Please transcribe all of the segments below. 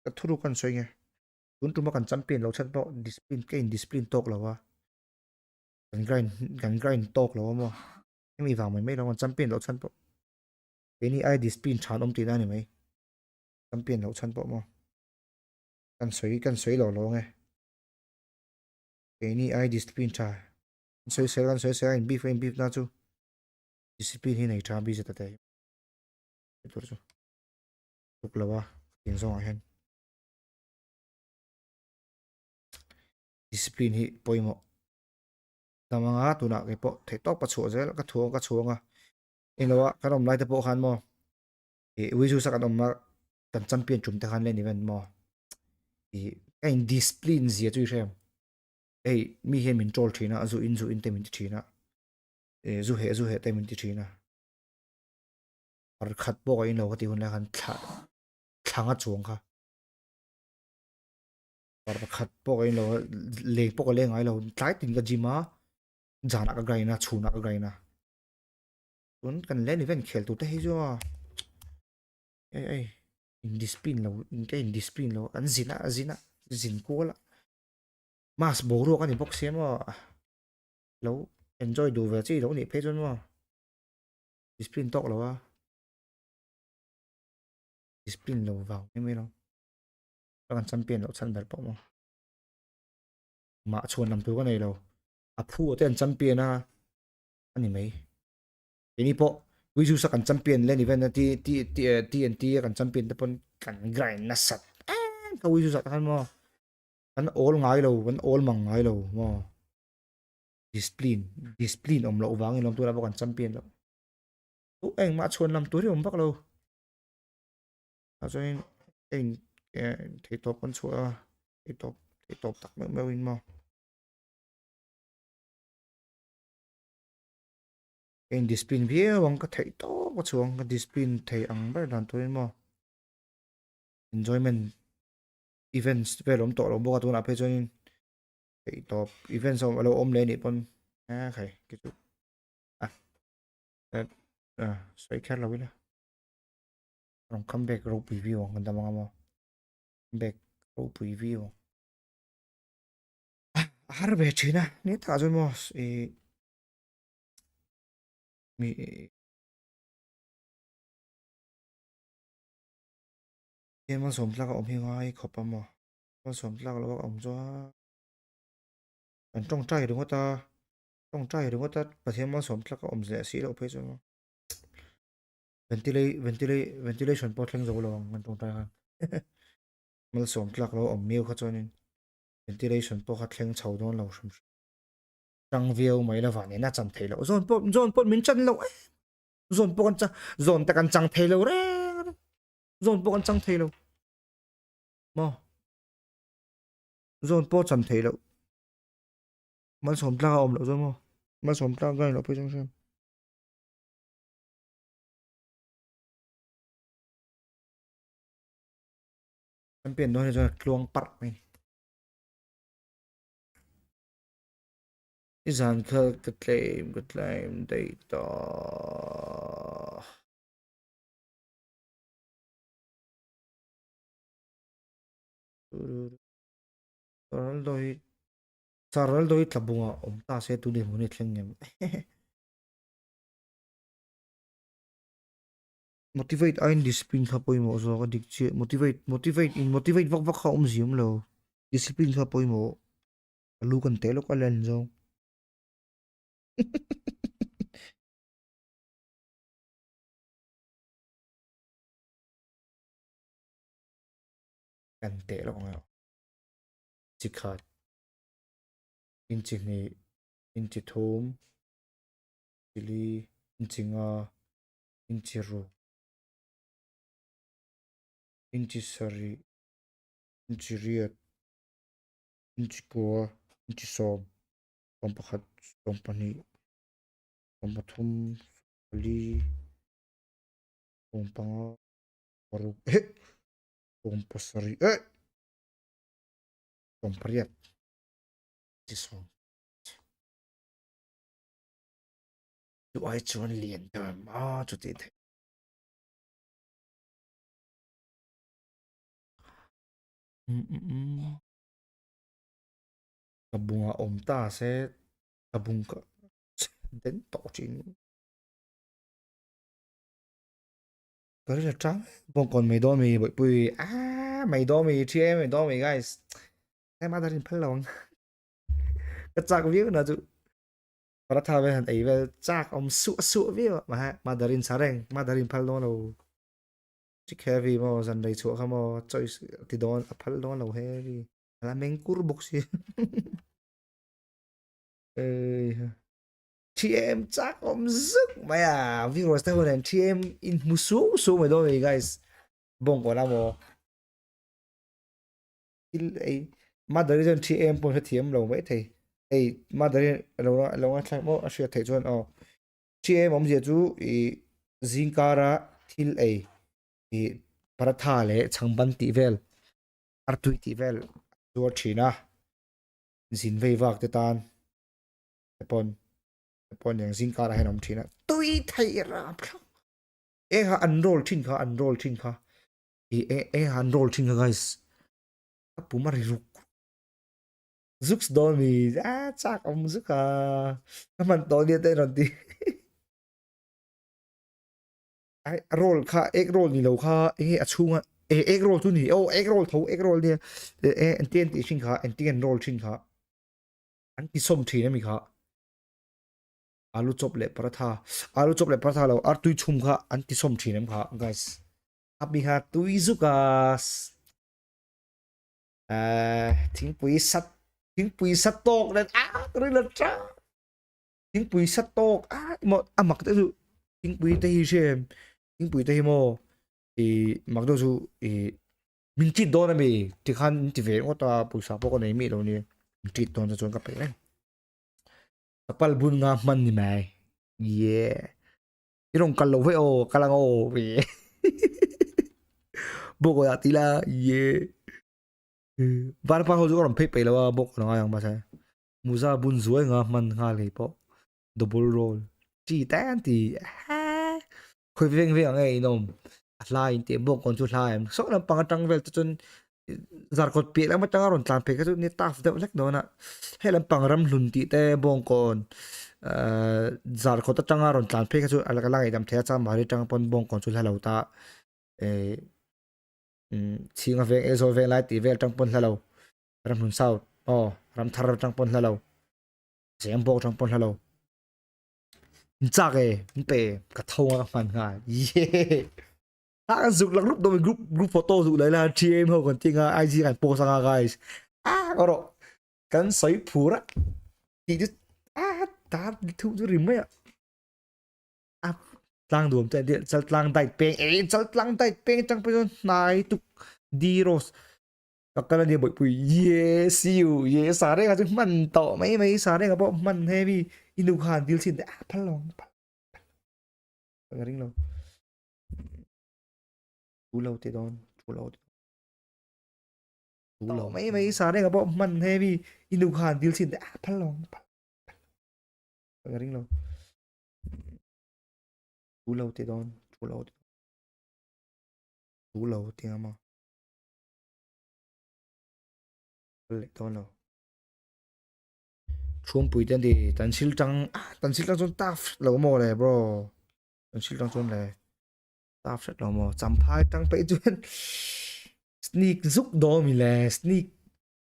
Ka thuruk kan sawi nge. Tun tuma kan champion lo chhan pawh discipline ka in discipline tawk lo a. Kan grind kan grind tawk lo a maw. Hemi vang mai mai lo kan champion loh chhan pawh. Keini ai discipline tha an awm tihna a ni mai. Champion loh chhan pawh maw. Kan sawi kan sawi lo lo nge. Keini ai discipline tha. Kan sawi sel kan sawi sel a in beef a in beef na chu discipline hi nei tha busy ta te. Tur chu. Tuk lo a tiang zawngah hian discipline hi pawimawh dam anga tunah kei pawh theih tawp ka chhuah zel ka thuang ka chhuang a englo a kan awm lai te pawh khan maw ih Wizus a kan awm a kan champion tum te khan len event maw ih ka in discipline zia chu i hre em hei mi hian min troll thin a zu in zu in te min ti thin a ih zu heh zu heh te min ti thin a. Khat pawh ka inlo ka tih hun lai khan thla thlanga chuang kha khat pawh ka inlo leng pawh ka leng ngai lo tlai tin ka gym a zanah ka grind a chhunah ka grind a tun kan len event khel tur te hi chu a ei ei in discipline lo ka in discipline lo an zin a zin a zin kual a mass boruak a ni bawk sia maw lo enjoy duh ve chi lo nih phei chuan maw. Discipline tawk lo a. Discipline lo vang mai mai lo. Ka kan champion loh chhan ber pawh maw. Mah chhuan lam tur ka nei lo. A phu te an champion a a ni mai. Keini pawh Wizus a kan champion len event a T T T TNT a kan champion te pawn kan grind nasat em kha Wizus ah te khan maw. Kan awl ngai lo, kan awl mang ngai lo maw. Discipline, discipline awm loh vangin lawm tunah pawh kan champion loh. Chu engmah chhuan lam tur hi awm vak lo. Tah chuanin eng theihtawp kan chhuah a, theihtawp theihtawp tak meuh meuhin maw. Ka in discipline viau ang ka theihtawp ka chhuah ang ka discipline thei ang ber dan turin maw. Enjoyment events vel awm tawh lo bawk a tunah phei chuanin. Theih tawp events a lo awm leh anih pawn a khai ki chu a a sawi kher lo ila rawn come back ropui viau ang kan dam anga maw come back ropui viau ang a har ve thin a ni takah chuan maw ih mi eng malsawm tlak a awm hi ngai khawp a maw malsawm tlak loh a awm chuan. Kan tawngtai ringawt a, tawngtai ringawt a Pathian malsawm tlak a awm leh si loh phei chuan ventila ventila ventilation pawh thleng zo lo ang kan tawngtai khan malsawm tlak lo awm miau kha chuanin ventilation pawh kha thleng chho dawn lo hrim hrim tang viau mai lova nena chan thei loh zawn pawh zawn pawh min chan loh em zawn pawh kan chang zawn te kan chang thei lo reng reng zawn pawh kan chang thei lo maw. Zawn pawh chan theih loh. Malsawm tlak a awm loh chuan maw. Malsawm tlak ka ni loh phei chuan hriat. Champion dawn hi chuan a tluang parh mai. I zan kha ka tlem ka tlem daih tawh. Ronaldo hi Sir Ronaldo hi tlabunga awm ta se tun dinhmun hi thleng ngem Motivate aiin discipline kha pawimawh zawk a dik chiah motivate motivate in motivate vak vak kha awm ziam lo discipline kha pawimawh a lu kan teh lawk a len zawng Kan teh lawk ang erawh. Chi khat, inchi hnih, inchi thum, chi li, inchi nga, inchi ruk, inchi sarih, inchi riat, inchi kua, inchi sawm, sawmpakhat, sawmpahnih, sawmpathum, sawmpali, sawmpanga, paruk eh. Sawmpasarih eh sawmpariat chi sawm chu ai chuan lian deuh em a chuti theih. Mm mm mm. Ka bunga awm ta se ka bung ka den tawh thin. Ka rin atang bawngkawn mai dawn mi bawihpui ah mai dawn mi thi em mai dawn mi guys. Em a darin phal lo ang. Ka chak viau na chu paratha vel han ei vel chak awm suah suah viau a ma ma darin sa reng ma darin phal dawn lo. Chick heavy maw zan rei chhuah kha maw choice ti dawn a phal dawn lo heavy. A la meng kur bawk si. Ei TM chak awm zuk mai a viewers te ho nen TM in hmu su su mai dawn ni guys. Bawng kawn a maw. Thil ei mother hi chuan TM pawh hrethiam lo mai thei. Hei mother hi lo lo ngaithlak maw a hriat theih chuan aw. TM awmzia chu i zingkara thil ei i paratha leh chhangban tih vel artui tih vel zuar thin a zin vei vak te tan te pawn te pawn eng zingkarah hian a awm thin a tui theih rap thlap eng kha an roll thin kha an roll thin kha i eng kha an roll thin kha guys a pum a ri ruk zuks dawn mi a chak awm zuk a ka hman tawh nia te rawn ti ai roll kha egg roll ni lo kha enge a chhunga e egg roll chu ni aw egg roll tho egg roll nia e engtin an tih thin kha engtin an roll thin kha an ti sawm thin ami kha alu chop leh paratha alu chop leh paratha lo artui chhum kha an ti sawm thin em kha guys abi kha tui zuk a thingpui sat thingpui sat tawk nen a ri la tha thingpui sat tawk a maw a mak te chu thingpui te hi hre em thingpui te hi maw i mak deuh chu i min treat dawn ami tikhan min ti ve ngawt a pawisa pawh ka nei miah lo nia min treat dawn te chuan ka peih reng ka pal bun nga hman ni mai yeah i rawn kal lo vek aw kal ang aw bawk ah ti la yeah vanpa ho chu ka rawn phei peih lo a bawk ka la ngai ang mahse Muza bun zuai nga hman nghal hei pawh double roll chi te an ti khawi veng veng ang e in awm a hla in tih bawk kawn chu hla em saw lampang atang vel te chuan zarkawt piah lam atanga rawn tlan phei kha chu ni tough deuh hlek dawn a he lampang ram hlun tih te bawngkawn ahh zarkawt atanga rawn tlan phei kha chu a la ngaihdam thei a chamari atang pawn bawngkawn chu hla lo ta eh chhinga veng Aizawl veng lai tih vel atang pawn hla lo. Ramhlun South aw Ramthar atang pawn hla lo Zembawk atang pawn hla lo in chak e in pe ka tho a ka hman nghal ye a kan zuk lak rup dawm group group photo zuk lai la TM ho kan tinga IG kan post anga guys a ro kan soi phura ti chu a ta thu chu rim mai a a tlang duam te chal tlang dait peng e chal tlang dait peng tang pe hnai tuk di rose Ka kal ania bawihpui ye see you ye sa reng a chu hman tawh mai mai sa reng a pawh hman heavy i nu khan dil chhin teh a phal lo ang phal phal ka ring lo thu lo ti dawn thu lo ti thu lo mai mai sa reng a pawh hman heavy i nu khan dil chhin teh a phal lo ang phal phal ka ring lo thu lo ti dawn thu lo ti thu lo ti ang maw leh dawn lo chhungpui te an ti tan sil tang ah tan sil tang chuan tough lo maw le bro tan sil tang chuan le tough hret lo maw champhai tang peih chuan sneak zuk dawn mi le sneak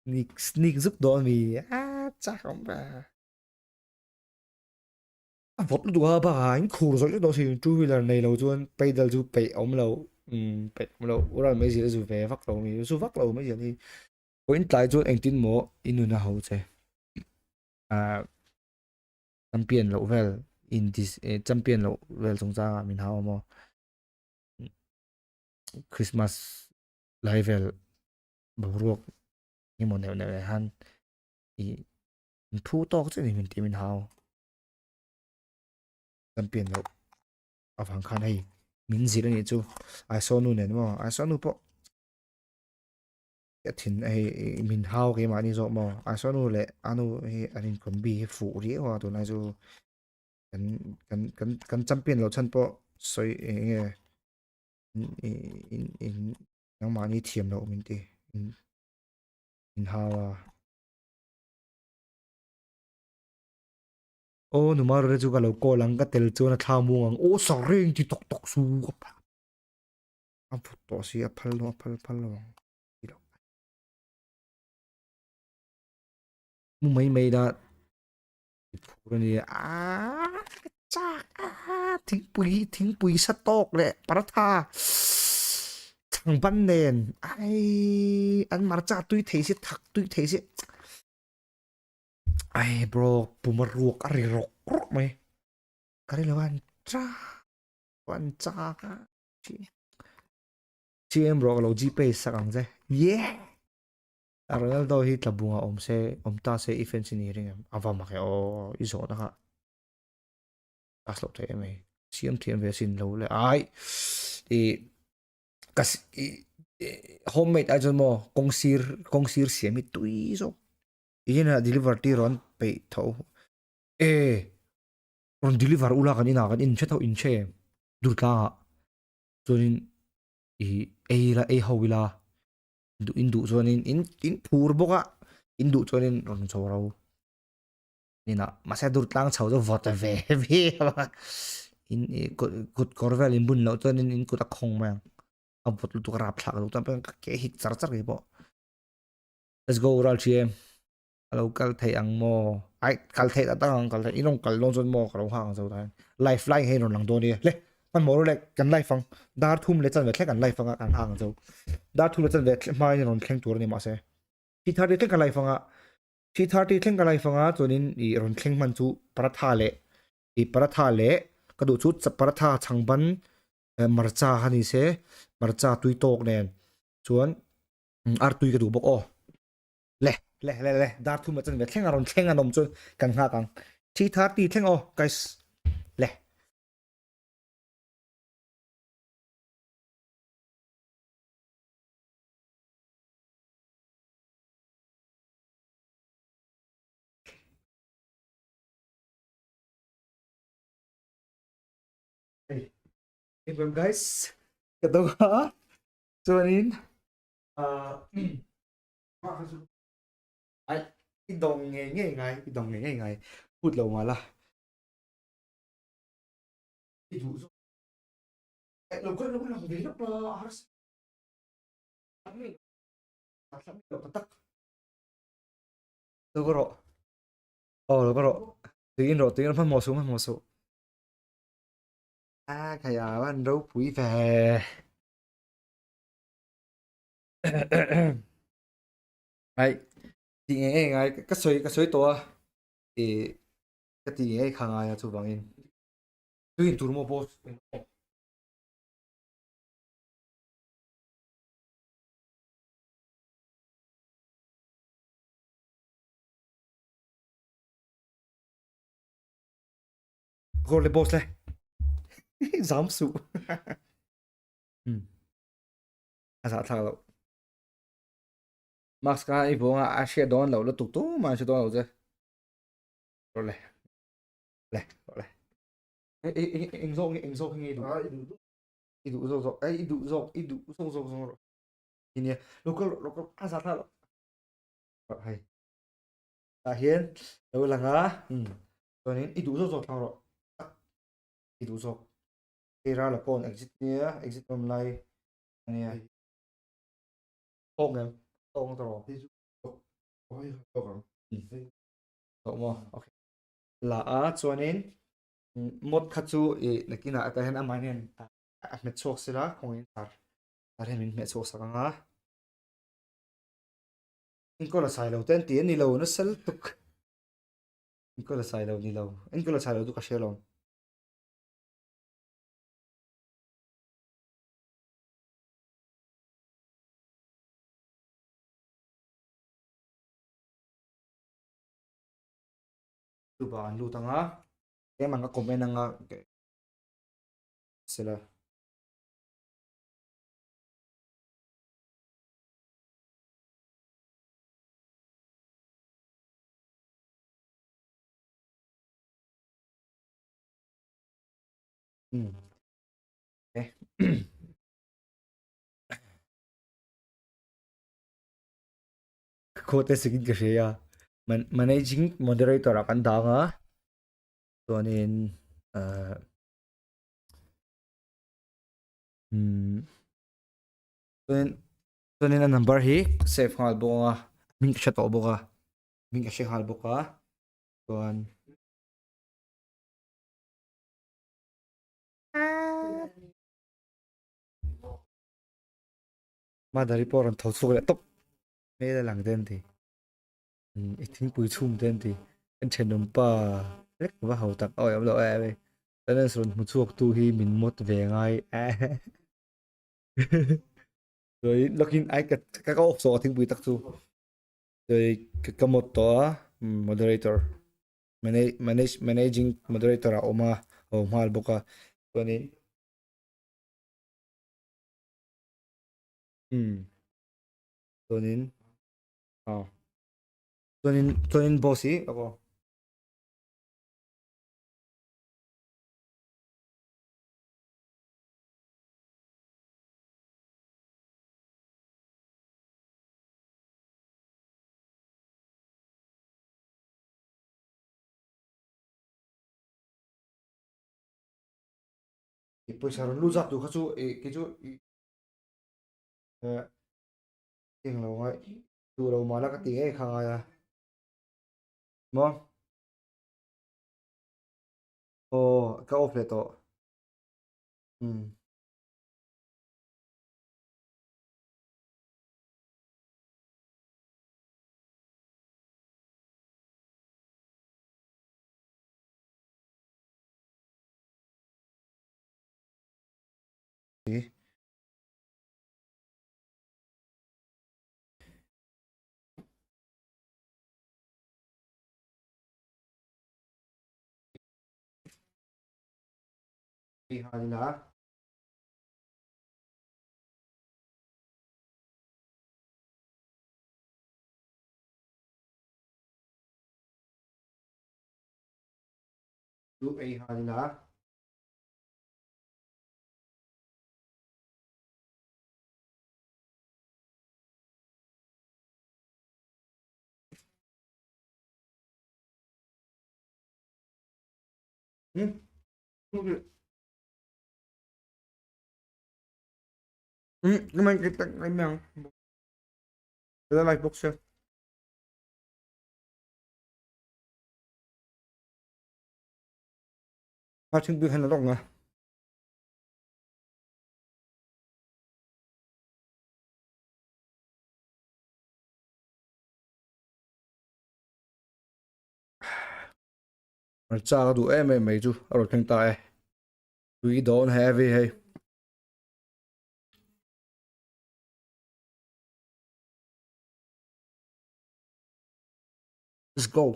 sneak sneak zuk dawn mi ah chak awm ve a vawt lutuk a bakah in khur zawih zawih dawn si two wheeler nei lo chuan pedal chu peih awm lo umm peih awm lo ural mai zir a zu ve vak lo mi zu vak lo mai zir hi pawhin tlai chuan engtin maw i nun a ho che ah champion loh vel in dis eh champion loh vel chungchangah min hau a maw christmas lai vel boruak engemaw neuh neuh ah hian ih in phu tawk chiah ni min tih min hau. Champion loh avang khan hei min zir anih chu Aisaw nu nen maw Aisaw nu pawh a thin hei min hau keimahni zawk maw Aisaw nu leh a nu hi an inkawm bi hi fuh riau a tunlai chu kan kan kan kan champion loh chhan pawh sawi eng nge in in in nangmahni thiam loh min ti. Inhau a. Aw Numarore chu ka lo call ang ka tel chuan a thla muang ang aw sareng ti tawk tawk su ka phal a phut tawh si a phal lo a phal phal lo ang ti lo mu mai mai la i phur a nia aaa ka chak a thingpui thingpui sa tawk leh paratha chhangban nen ai an hmarcha tui thei si thak tui thei si ai bro puma ruak a ri rawk rawk mai ka ri lo an chak an chak a CM bro ka lo gpay sak ang che yeah Ronaldo hi tlabunga awm se awm ta se i fans i ni ring em? A va mak e aw i zawhna kha class loh theih em hei siam thiam ve sin lo le ai i ka i homemade ai chuan maw kawng sir kawng sir siam hi tui zawk i inah deliver tir rawn peih tho e rawn deliver ula kan inah kan in hre tho in hre em durtlangah chuanin i ei la ei ho ila duh in duh chuanin in in phur bawk a in duh chuanin rawn chho ro nina mahse dur tlang chho chu vawt ve ve in kut kawr vel in bun loh chuanin in kut a khawng mai ang a vawt lutuk a rap thlak lutuk chuan ka ke hik char char kei pawh let's go ral ṭhi em a lo kal thei ang maw ai kal thei tak tak ang kal thei in rawn kal dawn chuan maw ka lo nghak ang zo ta hian live lai hei rawn lang dawn nia le hmanhmawh rawh le kan live ang dar thum leh chanve thleng kan live anga kan nghak ang zo dar thum leh chanve hma in rawn thleng tur a ni mahse 3:30 thleng ka live anga 3:30 thleng ka live anga chuanin i rawn thleng hman chu paratha leh i paratha leh ka duh chu paratha chhangban hmarcha kha ni se hmarcha tui tawk nen chuan artui ka duh bawk aw. Le le le le dar thum a chan ve thleng a rawn thleng an awm chuan kan nghak ang 3:30 thleng aw guys le Hey guys ka do ha chuanin ah Ai, i dawng ngei ngei ngai, i dawng ngei ngei ngai. Phut lo mah la. I duh zawk. Eh, lo kal lo lang ve lawk la, a harsa. Lo ka tak. Lo ka rawh. Oh, lo ka rawh. Tuiin rawh, tuiin rawh, hmanhmawh suh, hmanhmawh suh. A, khaia, van ropui ve. Ai ti nge nge ngai ka sawi ka sawi tawh a i ka ti nge nge kha ngai a chuvangin tuin tur maw boss Go le boss le zam su a zah thlak loh mask kha i vawng a a hriat dawn loh lutuk tumah an hre dawn lo che rawh le le rawh le eng zawk nge eng zawk nge i duh i duh zawk zawk i duh zawk i duh zawk zawk zawk rawh nia local local a zah thlak loh rawh hei tah hian lo lang a chuanin i duh zawk zawk thlang rawh i duh zawk hei ral a pawn exit nia exit awm lai ania tawk em tawk ang tawh tawk ang tawk maw okay la a chuanin mod kha chu i nakinah atah hian amah hian a hmet chhuak sila khawngin tar tar hian min hmeh chhuak sak anga enkawl a sai lo te an ti a ni lo nasa lutuk enkawl a sai lo ni lo enkawl a sai lo chu ka hria lo. Youtube ah an lut anga tlem ang ka comment anga sela. Hmm. Eh. Ka khaw te sikin ka hria a. Managing moderator ah kan dang a. Chuanin uh, um, chuanin chuanin a number hi save nghal bawk anga hming ka hre tawh bawk a hming ka hre nghal bawk a chuan Madari pawh rawn tho chhuak leh tawp hmel a lang te an ti i thingpui chhum te an ti kan thenawm pa vek va ho tak a awm loh em em Talents rawn hmu chhuak tu hi min mawt ve ngai chuan lawkin ai ka ka ka off zawh a thingpui tak chu chuan ka mawt tawh a moderator manage managing moderator a awm a a awm nghal bawk a chuanin umm chuanin ah chuanin chuanin boss hi a aw. I pawisa rawn lut zat tur kha chu ih kei chu ih eh englo ngai duh lo mahla ka ti ngei kha ngai a maw aw ka off leh tawh umm. Chu ei nghal ila. Hmm. Hmm, nhưng mà cái tặng anh nào. Cái like box chưa? A thingpui khan a rawng a. Hmarcha ka duh em em mai chu a rawn thleng ta e. Tui dawn heavy hei. Let's go.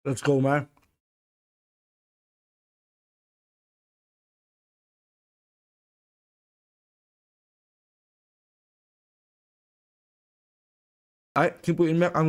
Let's go man. Ai, thingpui in mek ang.